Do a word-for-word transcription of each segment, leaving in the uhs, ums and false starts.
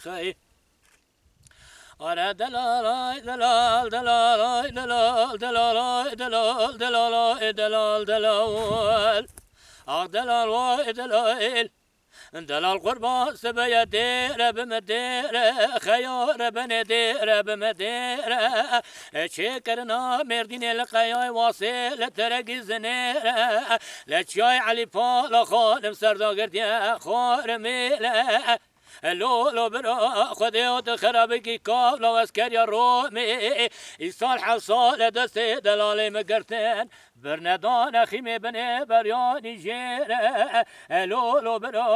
Hey. Are delal ay delal, delal ay delal, delal ay delal, delal ay delal, delal. Ah delal ay delal. Delal qurban sibeye dêre bi me dêre, xeyare benê dêre bi me dêre. Çêkirina Mêrdînê li qeyay Wasê li terekî zinêre. Li çiyay Elî Pala xalim serda girtiye xwarimê le. Lolo bira Xwedê û tu xerabikî kavla eskeriya Romê. Îsal heft sal e destê delalê me girtin. Birnedane xîmê binê beryanî jêre. Lolo bira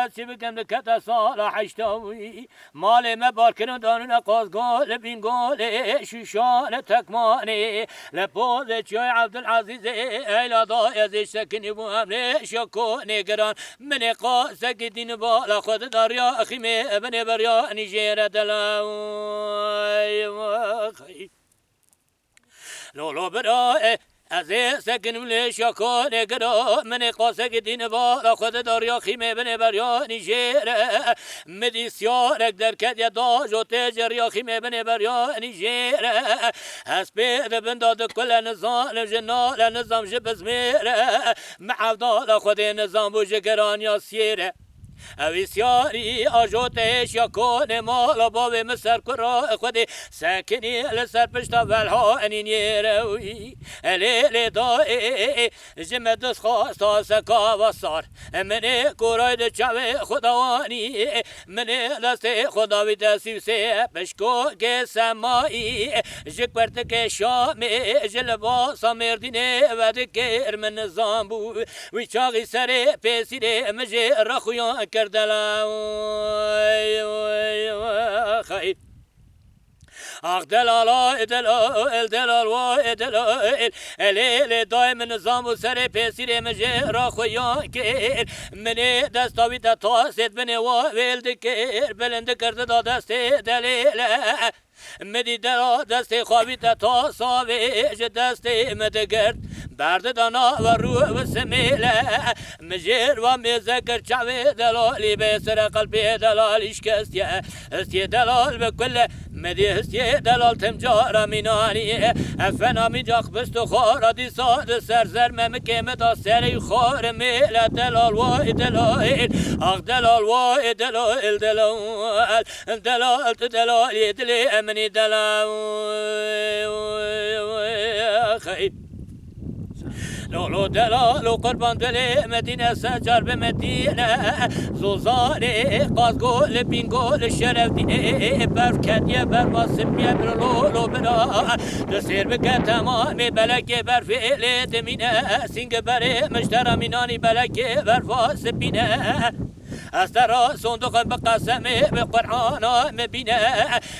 ez çi bikim dikete sala heştawî. Malê me barkirin danine Qazgol, Bîngolê, Şûşan, Tekmanê. Li pozê çiyayê Evdilezîzê, eyla da ez ê sekinî bû em lê şakonê giran. Minê qasekî dîn bala xwe dida riya xîmê binê beryanî jêre dela. Lolo bira, e, ez ê sekinim lê şakonê giro, minê qasekî dîn bala xwe dida riya xîmê binê beryanî jêre. Midî siyarek derketiye da jo tê ji riya xîmê binê beryanî jêre. Ez pê di bin da dikule nizanim ji nale nizam ji bizmêre. Mi evdala Xwedê nizam bû ji geraniya siyêre. Ew îsyarî ajo te êşiya konê mala bavê min ser kura Xwedê sekinî li ser pişta velha enî nêrewî. Lê lê dayê ji me dest xwesta seka ve sar. Min ê koray di çavê xwe de wanî. Min ê destê xwe dawî te sîwsê pişkokê semayî. Ji kuertikê Şamê ji libasa Mêrdînê vedikir min nizam bû. Wî çaxî serê pêsîrê min jê rexuyan kir delal. Ax delala delal, delal wa delal. Lê lê dayê min nizam bû serê pêsîrê min jê rexuyan kir. Min ê desta wî te tasêt binê wa vêl dikir. Bilind dikir dida destê delêle. Min dî dela destê xwe bîte tasa vê ji destê min digirt. Berdidana ve rû ve simêle. Min jêr ve mêze kir çavê delalî bê sire qelbê delalî şikestiye. Histiyê delal bi kule. Min dî histiyê delal tim cara mînanî. Ev fena mî cax bist û xara dîsa di ser zer memikê min da serê xar mêle delal way delal. Ax delal way delal delal. Delal tu delalî dilê eminî delal. Lolo delal û qurban dilê Medîne secar bi Medîne. Zozanê Qazgol, Bîngol, Şerefdînê. Berf ketiye berfa sipiye bir lolo bira. Di sêr bike temamê belekê berfê lê dimîne. Sîngi berê miştera mînanî belekê berfa sipîne. Ez te ra sonduxim bi qesemê, bi Qur'ana min bîne.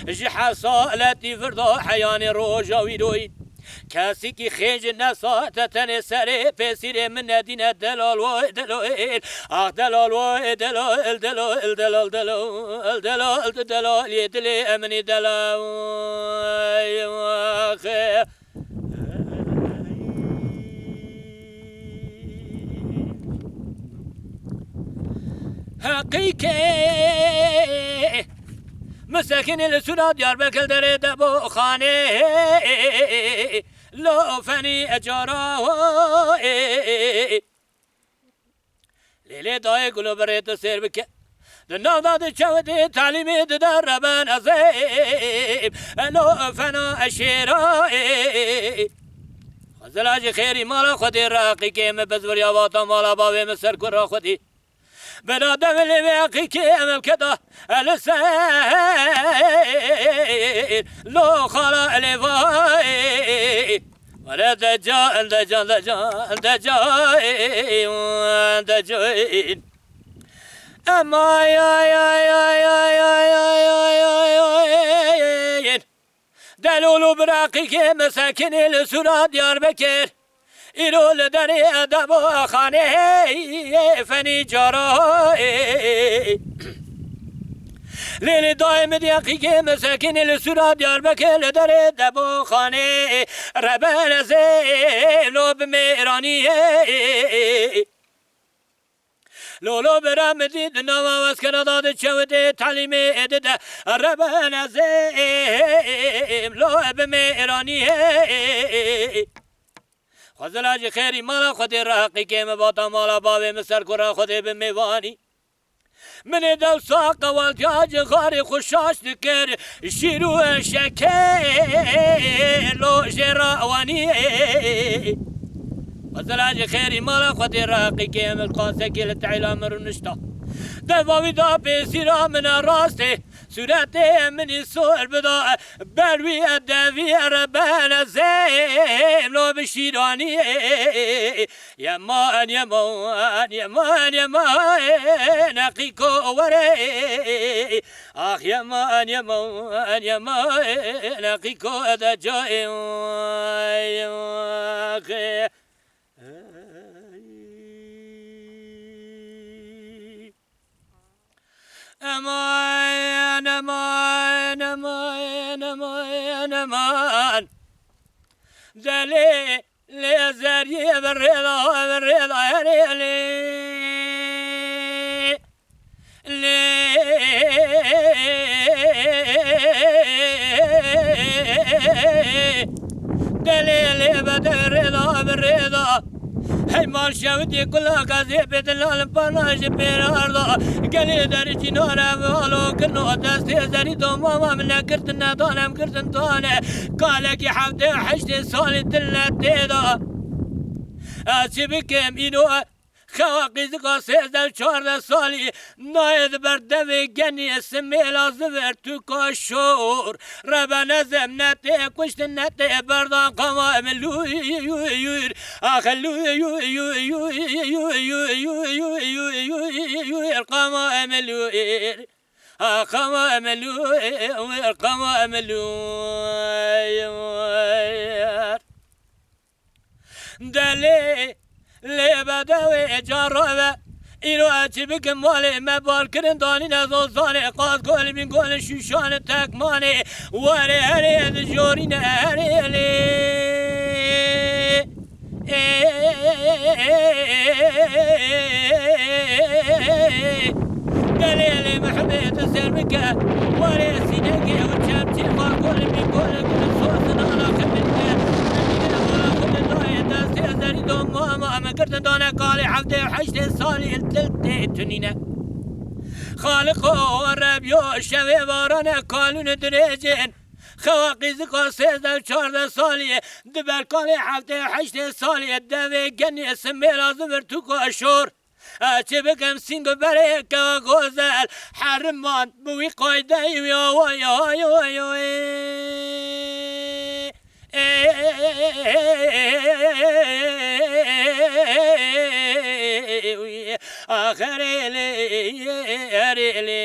Ji heft saletî virda heyanê roja wîroyî. Kesikî xênci nesa te tenê serê pêsîrê min nedîne delal way delal. Ah delal way delal, delal, delal, delal, delal, tu delalê dilê eminî delal. Heqîkê. Misekinê li Sûra Diyarbekir derê de bo xanê. Lo fenî ecara. Lê lê dayê gulo birê tu sêr bike. Di nav da di çew dê talîmê dide reben ezê. Elo fena eşêra. Xwezela ji xêrî mala Xwedê reqîkê min bizviriya vata mala bavê min ser kura Xwedî. Bela devilê wê eqîkê em keda. Li ser lo xala elêvayê. Were deca, deca, deca, deca, deca. Em ay, ay, ay. Delol û biraqîkê misekinê li Sûra Diyarbekir. Îro li derê edeba xanê fenî cara. Lê li dayê min diyaqîkê misekinê li Sûra Diyarbekir li derê debo xanê. Rebelezê lo bi mêranî. Lolo bira min dî di nava weskera da diçewitê telîmê dide. Rebene zêm lo bi mêranî hey. Xwezela ji xêrî mala Xwedê reqîkê min bata mala bavê min ser kura Xwedê bi mêvanî. Min ê dewsa qewaltiya cixarê xwe şaş dikir. Şîr û şeker lo jê re ewanî. Xwezela ji xêrî mala Xwedê reqîkê min qasekê li teyla min rûnişta. Deva wî da pêsîra min a rastê. Sûretê min î sor bida. Ber wî e devî e rebene zêm lo bi şîranî. Yeman, yeman, yeman, yeman, neqîko were. Ax yeman, yeman, yeman, neqîko de cayê. Eman, eman, eman, eman, eman. Delê lê zeriyê bi rêda, bi rêda herê lê. Lê delê lê bede rêda bi rêda. Hey mal şewitê gula gazê pê dilalim pana ji pêrar da. Gelê derî cînare ve alo kino destê zerî do mama min nekirtin nedan em kirtin dane. Kalekî heftê heştê salî dil ne tê da. Ez çi bikim îro? Xewa qîzika sêzdeh û çardeh salî nayê di ber devê genî simêla zivir tûka şor. Rebene zêm ne tê kuştin ne tê berdan qama em lûyûr. Axe lûyûr qama em lûyûr. Axe qama em lûyûr qama em lûyûr. Delê lê bedewê cara ve. Îro ez çi bikim malê me bar kirin danîne zozanê qaz golî min golin şûşan tekmanê. Were herê ez jorîne herê lê. Delê lê Mehemê tu ser bike. Were sînegê û çemçê xwe golê min golê min sosin ala xibin ke. Min ala xibin dayê destê zerî do mama min girtin dane kalê heftê heştê salî dil tê tunîne. Xaliqo Rebyo şevê varane kalûn dirêcên. Xewa qîzika sêzdeh û çardeh salî di ber kalê heftê heştê salî devê genê simêla zivir tûka şor. Ez çi bikim sîng û berê ke gozel heriman bi wî qaydeyî wî away ay ay ay. Axerê lê erê lê.